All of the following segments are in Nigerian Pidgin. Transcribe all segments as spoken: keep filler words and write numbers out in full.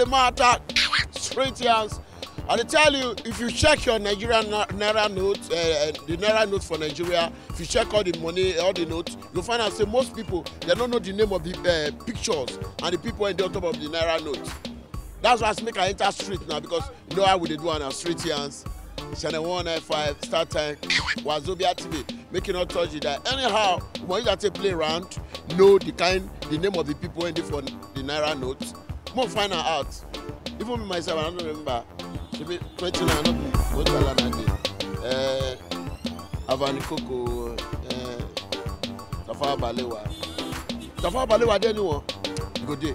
Matter straight yarns. I dey tell you, if you check your Nigerian na- naira note, uh, the naira note for Nigeria, if you check all the money, all the notes, you find out say most people, they don't know the name of the uh, pictures and the people in the top of the naira note. That's why I make I enter street now, because you know how we dey do on our street yarns. Channel one nine five, start time, Wazobia T V. Make you not touch it. That anyhow, when you take play around, know the kind, the name of the people in the for the naira note. More find out. Even me myself, I don't remember. Maybe twenty nine, not be what dollar na dey. Eh, Avani Koko, eh, Tafa Balewa. Tafa Balewa dey anyone? You go dey.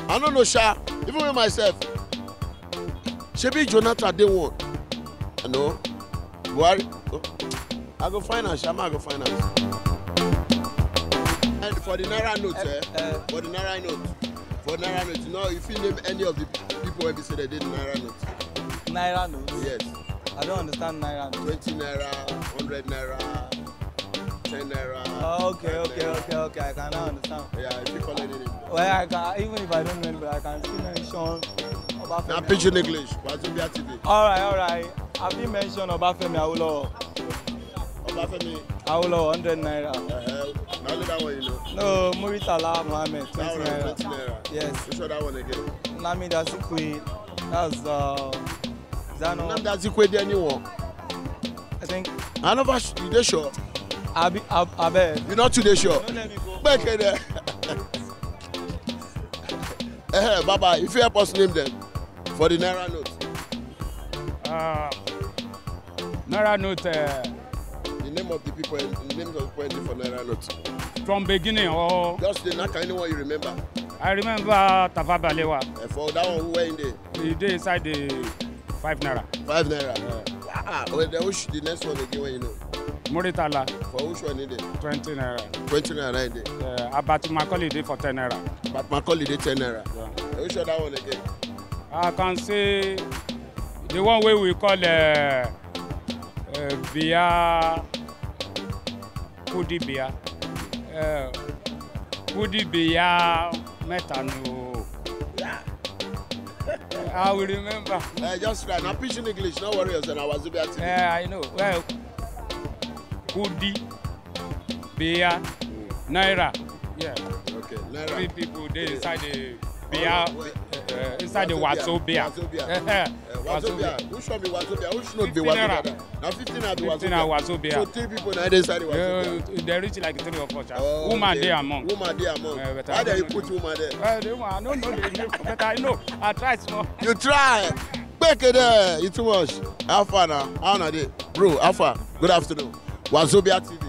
I don't know, sha. Even me myself. Shebi Jonathan dey one. I know. Buhari. Oh. I go find am, sha, ma, I go find am. And for the naira note, eh? For the naira note. For naira note, you know, if you name any of the people wey be say they dey naira note. Naira note? Yes. I don't understand naira note. Twenty naira, hundred naira, ten naira. Oh, okay, okay, okay, okay. I can now understand. Yeah, if you call any name. Well, I can, even if I don't remember, I can still mention Obafemi. Now, pidgin English, Wazobia T V. All right, all right. I fit mention Obafemi Awolowo. Obafemi Awolowo, hundred naira. Uh-huh. Now, that one, you know. No, Muritala Mohammed, twenty naira. Twenty naira. Yes. Which other one again? Nnamdi Azikiwe. That's uh, Zano. Nnamdi Azikiwe dey anyone? I think. I never. Sh- you dey sure? Abi, ab, abeg. You not too dey sure? Don't let me go. Back there. Eh, Baba, if you help us name them for the naira note. Uh, naira note. Uh, the name of the people, the names of people for naira note. From beginning, or just the naira, anyone you remember? I remember Tafa Balewa. Uh, for that one, who were in there? E dey inside the five naira. Five naira. Yeah. Ah, well, the, which, the next one again, when you know? Muritala. For which one is it? Twenty naira. Twenty naira in there. Yeah, Abat Macaulay dey for ten naira. Abat Macaulay dey ten naira. Yeah. Uh, which other one again? I can say the one wey we call uh, uh, Bia Kudi Bia. Uh, Kudi Bia Metanu. I will remember. Uh, just right now, pidgin English, no worry yourself. I was there. Yeah, I know. Well, Kudi Bia Naira. Yeah. Okay, Naira. Three people dey inside the Bia, uh, inside the Wazobia. Wazobia. Wazobia. Which one be Wazobia? Which not be Wazobia? Now fifteen are the Wazobia. Fifteen are Wazobia. So three people now dey inside the Wazobia. Uh, they reach like three or four. Sha. Oh, woman dey among. Woman dey among. Uh, why dey you put woman there? Uh, the woman, I don't know the name, but I know. I try small. You try. Back it there. You too much. How far now? How na dey? Bro, how far? Good afternoon. Wazobia T V.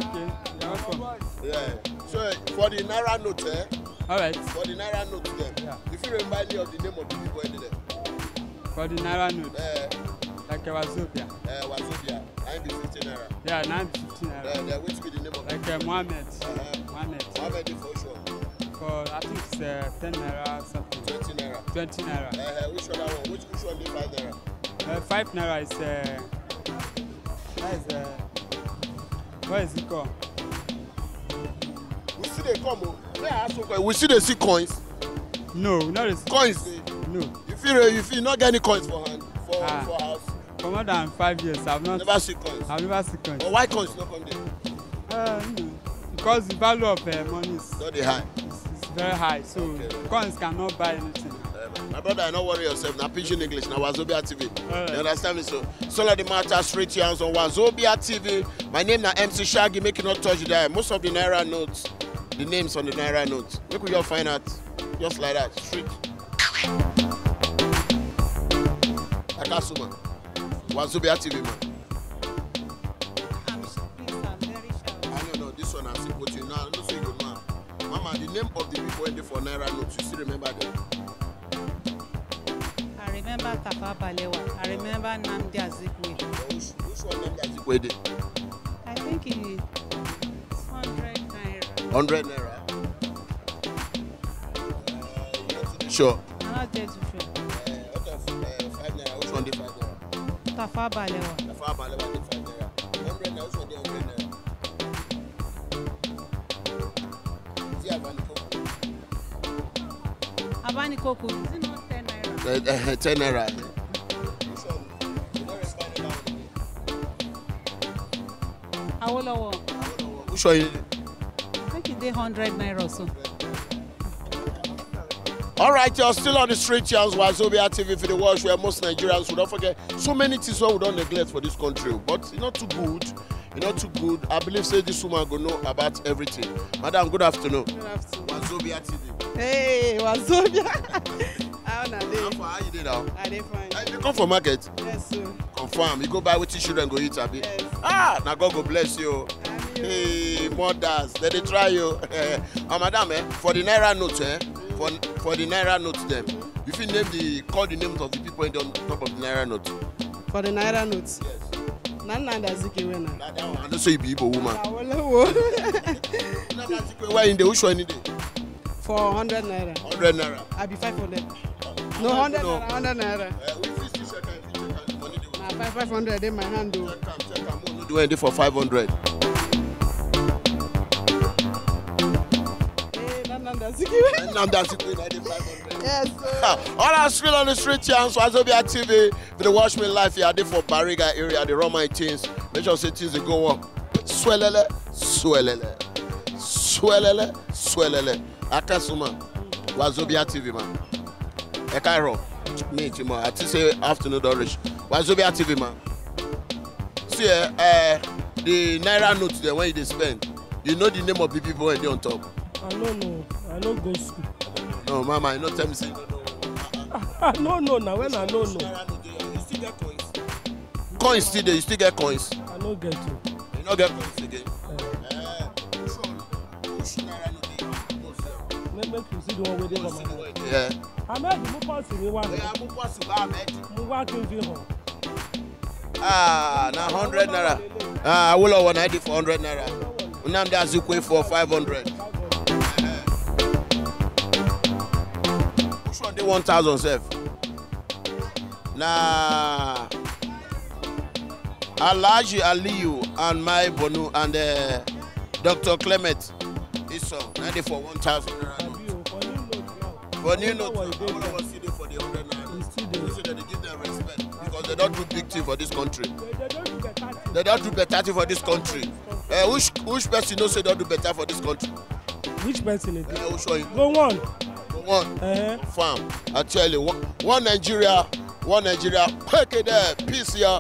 Okay, you're welcome. Yeah. So for the naira note, eh? All right. For the naira note, then. Yeah. If you remember any of the name of the people in there. For the naira note. Eh. Like a Wazobia. Eh, Wazobia. Nine be fifteen naira. Yeah, nine be fifteen naira. Eh, then which be the name of? Like uh, Mohammed. Uh-huh. Mohammed. Mohammed dey for which one? For I think it's uh, ten naira something. Twenty naira. Twenty naira. Uh, which other one? Which which one dey five naira? Uh, five naira is uh, that is uh, what is it called? We still dey come o. May I ask you a question? We still dey see coins? No, we no dey see. Coins dey? No. You feel you feel not get any coins for hand for ah. For house? For more than five years, I've not. Never see coins? I've never seen coins. But why coins no come dey? Uh, you know, because the value of uh, money is don dey high. Is, is very high, so okay. Coins cannot buy anything. Uh, my brother, no worry yourself. Na pidgin English, na Wazobia T V. All right. You understand me? So, so let the matter straight here on Wazobia T V. My name na M C Shaggy. Make you not touch there. Most of the naira notes, the names on the naira notes. Make we just find out, just like that, straight. Akasuma, Wazobia T V man. I'm sh- please, I'm very shy. I don't know. This one I see put you now. I don't say you know. Mama, the name of the people wey dey for naira notes, you still remember them? I remember Tafa Balewa. I remember Nnamdi Azikiwe. Which, which one Nnamdi Azikiwe dey? I think it's hundred naira. Hundred naira? Uh, you not too sure? I'm not there too sure. Uh, out of uh, five naira, which one dey five naira? Tafa Balewa. Tafa Balewa dey five naira. Hundred naira, which one dey hundred naira? Is it Avani Koko? Ab- Bani Koku, is it not ten naira? Eh, eh, ten naira. Awolowo. Which one? I think e dey hundred naira or so. All right, you're still on the street channels, Wazobia T V for the watch where most Nigerians will not forget so many things we don't neglect for this country, but it's not too good. It's not too good. I believe say this woman go know about everything. Madam, good afternoon. Good afternoon. Wazobia T V. Hey, Wazobia. How una dey? How far? How you dey now? I dey fine. Eh, you come for market? Yes, sir. Confirm. You go buy wetin children go eat, abi? Yes. Ah, na God go bless you. Amen. Hey, mothers, dem dey try you. Ah, madam, eh, for the naira note, eh, for, for the naira note dem, you fit name the, call the names of the people wey dey on top of the naira note. For the naira note? Yes. Na Nnamdi Azikiwe na. Na that one. I know say you be Igbo woman. Awolowo. Nnamdi Azikiwe, where in the, which one in the? For hundred naira. Hundred naira. I be five hundred. No, hundred naira, hundred naira. Eh, we fit still check am, fit check am. Money dey. Na five, five hundred dey my hand o. Check am, check am. Mo no do anything for five hundred. Eh, na Nnamdi Azikiwe. Nnamdi Azikiwe na dey five hundred. Yes, sir. Ah, all our screen on the street channels, Wazobia T V. If you dey watch me live here, I dey for Bariga area, I dey run my things. Make sure say things dey go on. Swelele, swelele, swelele, swelele. Akasuma, Wazobia T V, man. Ẹ káàárọ̀, ní ìtumọ̀, àti say afternoon don reach. Wazobia T V, man. See, eh, eh, the naira note dem wey you dey spend, you know the name of the people wey dey on top? I no know. I no go school. No, mama, you no tell me say you no know. I no know na when I no know. Naira note dey, you still get coins? Coins still dey, you still get coins? I no get o. You no get coins again? Eh. Eh, which one? Which naira note dey you know sef? Make, make you see the one wey dey for my hand. Yeah. Ahmed, mú pọ́ọ̀sì mi wá. Oya, mú pọ́ọ̀sì wá, Ahmed. Mo wá kí n fi hàn. Ah, na hundred naira. Ah, Awolowo na dey for hundred naira. Nnamdi Azikiwe for five hundred. Which one dey one thousand sef? Na Alhaji Aliyu and Mai Bonu and, eh, Doctor Clement Iso, na dey for one thousand naira. For new note, Awolowo still dey for the hundred naira. He still dey. You know say dem dey give dem respect because dem don do big thing for this country. Dem don do better thing for this country. Eh, which, which person know say don do better for this country? Which person again? Eh, which one? Go on. Go on. Eh. Confirm. I tell you, one, one Nigeria, one Nigeria. Peke there, peace here,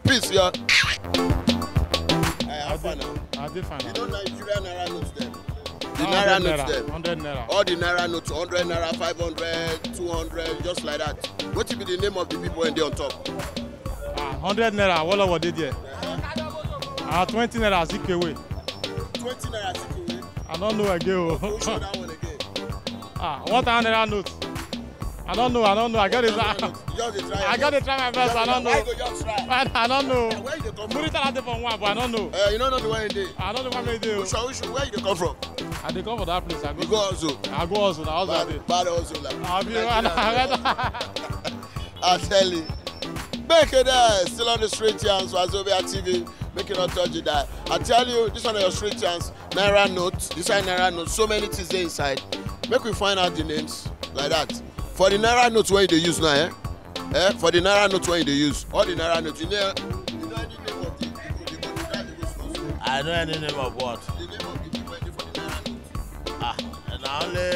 peace here. Eh, how far now? I dey fine. You know Nigeria naira notes dem? The naira notes dem. Hundred naira. All the naira notes, hundred naira, five hundred, two hundred, just like that. Wetin be the name of the people wey dey on top? Ah, hundred naira, Awolowo dey there. Ah, twenty naira, Azikiwe. Twenty naira, Azikiwe. I don't know again o. Which one that one again? Ah, one thousand naira note. I don't know, I don't know. I got it. You just dey try your best. I got to try my best. I don't know. Why you go just try? I, I don't know. Where you dey come from? Muritala dey for one, but I don't know. Eh, you no know the one you dey? I don't know where you dey. Which one, which one, where you dey come from? I dey come for that place. I go. You go hustle? I go hustle. Na hustle I dey. Bad, bad hustle. Abi, Nigeria. I tell you. Make it there. Still on the street channels, Wazobia T V. Make it not touch it die. I tell you, this one of your street channels. Naira note. Inside naira note, so many things dey inside. Make we find out the names like that. For the naira note wey you dey use now, eh? Eh? For the naira note wey you dey use, all the naira note, you know, you know any name of the people, the people, the people, the people, I know any name of what? The name of the people wey dey for the naira note. Ah, na only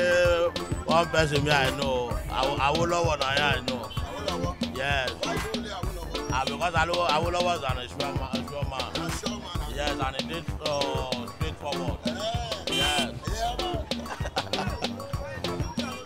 one person me I know. Awo-, Awolowo na him I know. Awolowo? Yes. Why you only Awolowo? Ah, because Awo-, Awolowo is an sure man, a sure man. A sure man, a sure man. Yes, and he did, uh, straightforward. Eh. Yes. Yeah, man.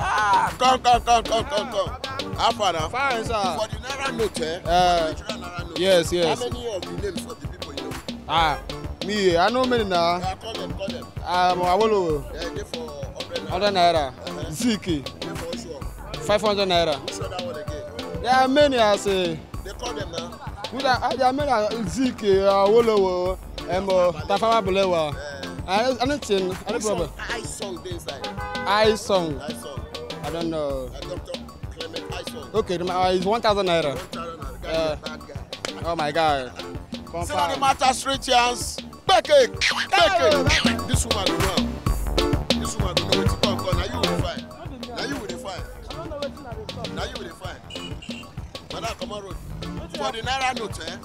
Ah, come, come, come, come, come, come. How far now? Fine, sir. For the naira note, eh? Eh. For the Nigerian naira note. Yes, yes. How many of the names of the people you know? Ah, me, I know many now. Yeah, call them, call them. Um, Awolowo. Yeah, dey for hundred naira. Hundred naira. Uh-huh. Zik. Dey for which one? Five hundred naira. Which other one again? There are many, I say. They call them now. With a, there are many, uh, Zik, uh, Awolowo, um, uh, Tafawa Balewa. Yeah. Uh, anything, any problem. Which one? I song dey inside. I song. I song. I don't know. Uh, Doctor Clement I song. Okay, the, uh, it's one thousand naira. One thousand naira. Guy, uh, you a bad guy. Oh my God. Confirm. Still on the matter, street chance. Back it, back it. This woman go know. This woman go know wetin come come. Na you we dey find. Na you we dey find. Madam, come on road. For the naira note, eh?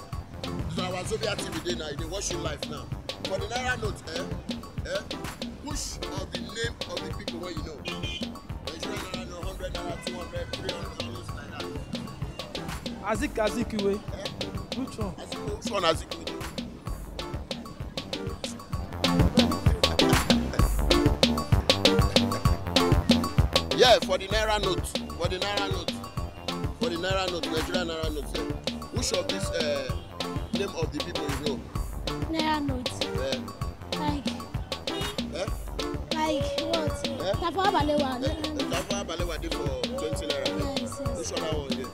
So our Zobia T V dey now, they watch you live now. For the naira note, eh? Eh? Which of the name of the people wey you know? Nigeria naira note, hundred naira, two hundred, three hundred, all those like that. Azik, Azikiwe. Eh? Which one? Azikiwe, which one Azikiwe? Yeah, for the naira note, for the naira note, for the naira note, Nigeria naira note. Eh? Which of this uh, name of the people you know? Naira note. Eh? Like, eh? Like what? Eh? Tafawa Balewa. Eh? Tafawa Balewa dey for twenty naira. Yes, yes. Which other one dey?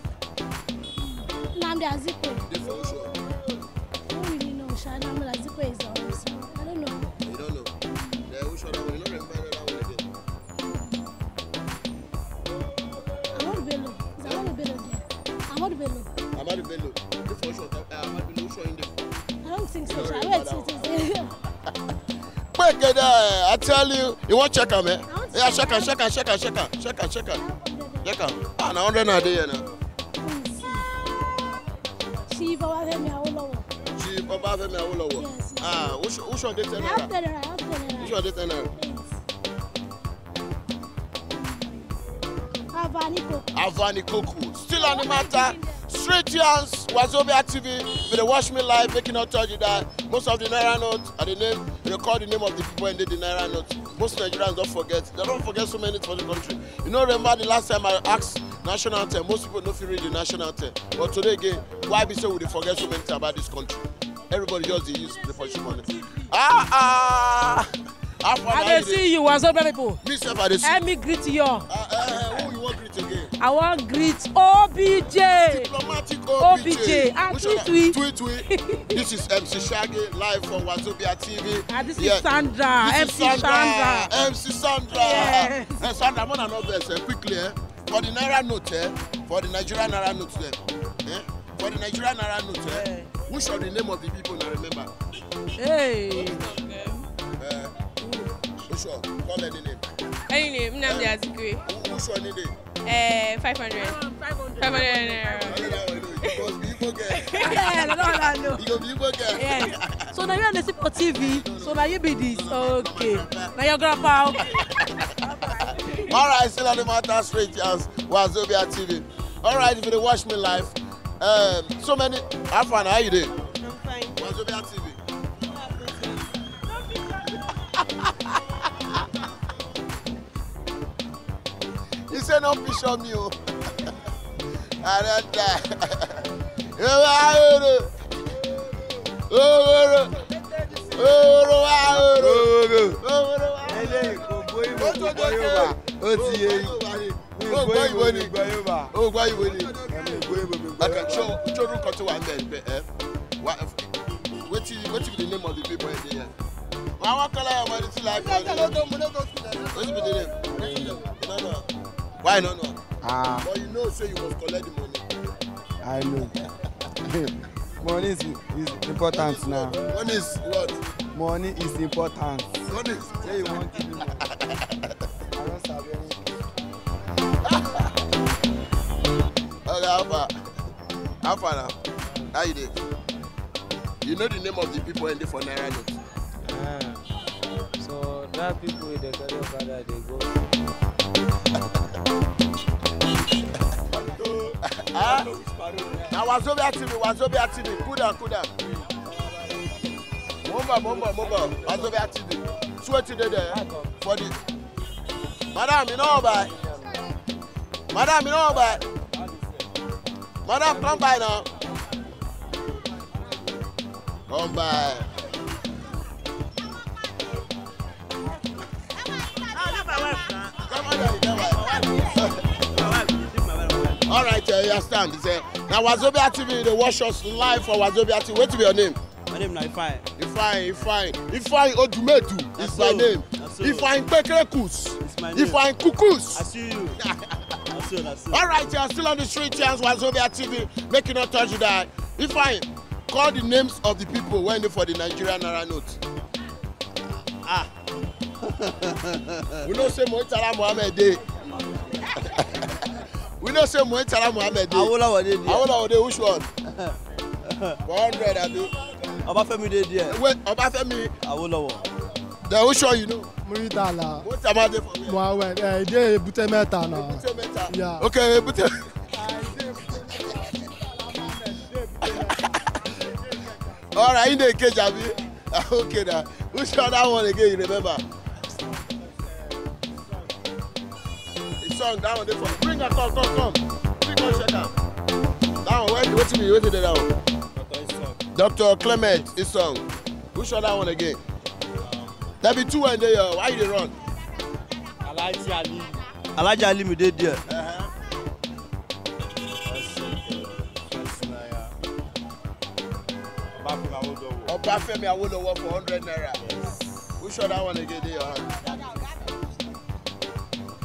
Nnamdi Azikiwe. Dey for which one? I don't really know, sha. Nnamdi Azikiwe is the only, so I don't know. You don't know? Then which other one? You don't remember another one again? Ahmadu Bello. Is Ahmadu Bello there? Ahmadu Bello. Ahmadu Bello. Dey for which one? Uh, Ahmadu Bello, which one dey? I don't think so, sha. Wait, wait, wait. Make it, uh, I tell you, you wan check am, eh? I want to check am, check am, check am, check am, check am, check am. Check am. Ah, na hundred naira dey here now. Chief Obafemi Awolowo. Chief Obafemi Awolowo. Yes, yes. Ah, which, which one dey ten naira? I have ten naira, I have ten naira. Which one dey ten naira? Eight. Avani Koku. Avani Koku. Still on the matter. Straight yarns, Wazobia T V. If you dey watch me live, make you not tell you that most of the naira note are the name, you dey call the name of the people in the naira note. Most Nigerians don't forget. They don't forget so many things for the country. You know, remember the last time I asked national anthem, most people no fit read the national anthem. But today again, why be say we dey forget so many things about this country? Everybody just dey use the function money. Ah, ah. How far I now dey you dey? See you, Wazobia people. Me sef, I dey see. Let me greet you all. Uh, uh, who you wan greet again? I wan greet O B J. Diplomatic O B J. O B J. And which one? Twi Twi. Twi Twi. This is M C Shaggy, live from Wazobia T V. And this is Sandra. This is M C Sandra. Sandra. M C Sandra. Yes. Eh, Sandra, I'm on another verse, eh, quickly, eh? For the naira note, eh? For the Nigerian naira note, eh? Eh? For the Nigerian naira note, eh? Eh. Which of the name of the people una remember? Hey. Eh, which one? Call any name. Any name, Nnamdi Azikiwe. Who, which one dey? Eh, five hundred. Five hundred. Five hundred naira. Because be Igbo girl. Yeah, I don't know. You go be Igbo girl. Yes. So now you on the for T V. So now you be this. Okay. Now your grandpa. All right, still on the matter, straight yarns, Wazobia T V. All right, if you dey watch me live, um, so many. How far now? How you dey? I'm fine. Wazobia T V. He say no picture me o. I don die. Eworo. Eworo. Eworo wa oro. Eworo. Eworo wa oro. Eléyìí kò gbọ́ Ìgbò, kò gbọ́ Yorùbá. Ó ti yé yín. Mi ò gbọ́ Ìgbò ni. Mi ò gbọ́ Yorùbá. O gbọ́ Ìgbò ni. Ẹ, mi ò gbọ́ Ìgbò, mi ò gbọ́ Yorùbá. Okay, so, so orúkọ tó wà ń bẹ̀, ẹ? Wha-, wetin, wetin be the name of the people wey dey here? Wọ́n á wá kọ́lá ọmọ ẹni tí láì kọ́ ni. Wetin be the name? You no know. Why you no know? Ah. But you know say you must collect the money. I know. Money is, is important now. Money is what? Money is important. Money is important. Say you wan give me money. I don sabi anything. Oga, how far? How far now? How you dey? You know the name of the people wey dey for naira note? Ah, so that people wey dey carry okada dey go. Ah, na Wazobia T V, Wazobia T V. Cool down, cool down. Mo ń bọ̀, mo ń bọ̀, mo ń bọ̀. Wazobia T V. Swear to dey there for the madam, you know, bye. Madam, you know, bye. Madam, come by now. Come by. Come on, come on. All right, uh, you understand. He said, now Wazobia T V, they watch us live for Wazobia T V. Wetin be your name? My name na Ifeanyi. Ifeanyi, Ifeanyi. Ifeanyi Odumedu is my name. Na so. Ifeanyi Kpekerekus. It's my name. Ifeanyi Kukus. I see you. Na so, na so. All right, you are still on the street, chance Wazobia T V. Make you not touch that. Ifeanyi, call the names of the people wey dey for the Nigerian naira note. Ah. We know say Murtala Mohammed dey. We know say Muritala Muhammed dey. Awolowo dey there. Awolowo dey, which one? One hundred, abi? Obafemi dey there. Wait, Obafemi. Awolowo. Then which one you know? Muritala. Muritala dey for where? Muhammed, eh, e dey Ebute Metta now. Ebute Metta. Yeah. Okay, Ebute. All right, in the cage, abi? Okay, now. Which other one again you remember? The song, that one dey for. Bring am, come, come, come. Bring am, check am. That one, wait, wetin be, wetin dey that one? Doctor Clement, his song. Which other one again? There be two wey dey here. Why you dey run? Alhaji Ali. Alhaji Ali, we dey there. Uh-huh. Obafemi Awolowo. Obafemi Awolowo for hundred naira. Yes. Which other one again dey your hand?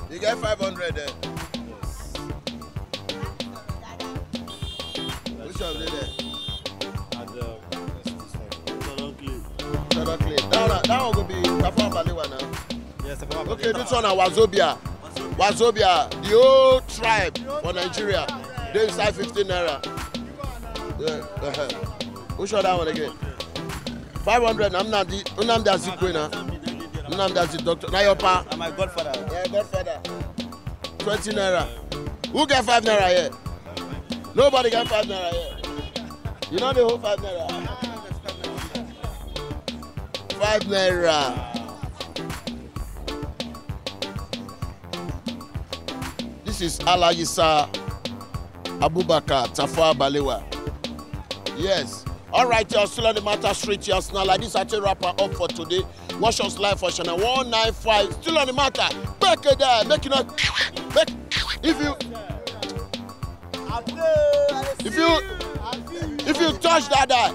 You get five hundred there. Yes. Which one dey there? And, uh, Sodon Clay. Sodon Clay. That one, that one go be Tafawa Balewa now. Yes, Tafawa Balewa. Okay, this one na Wazobia. Wazobia, the whole tribe for Nigeria. Dey inside fifteen naira. Yeah, uh-huh. Which other one again? Five hundred na Nnamdi, Nnamdi Azikiwe na. Nnamdi Azikiwe, doctor. Na your pa? Na my godfather. Yeah, godfather. Twenty naira. Who get five naira here? Nobody get five naira here. You know the whole five naira. Five naira. This is Alhaji Sir Abubakar Tafawa Balewa. Yes. All right, y'all. Still on the matter, street, y'all. Now, like this, I take wrap up for today. Watch us live for channel one nine five. Still on the matter. Back it there. Make it not. Make, if you, if you, if you touch that, that,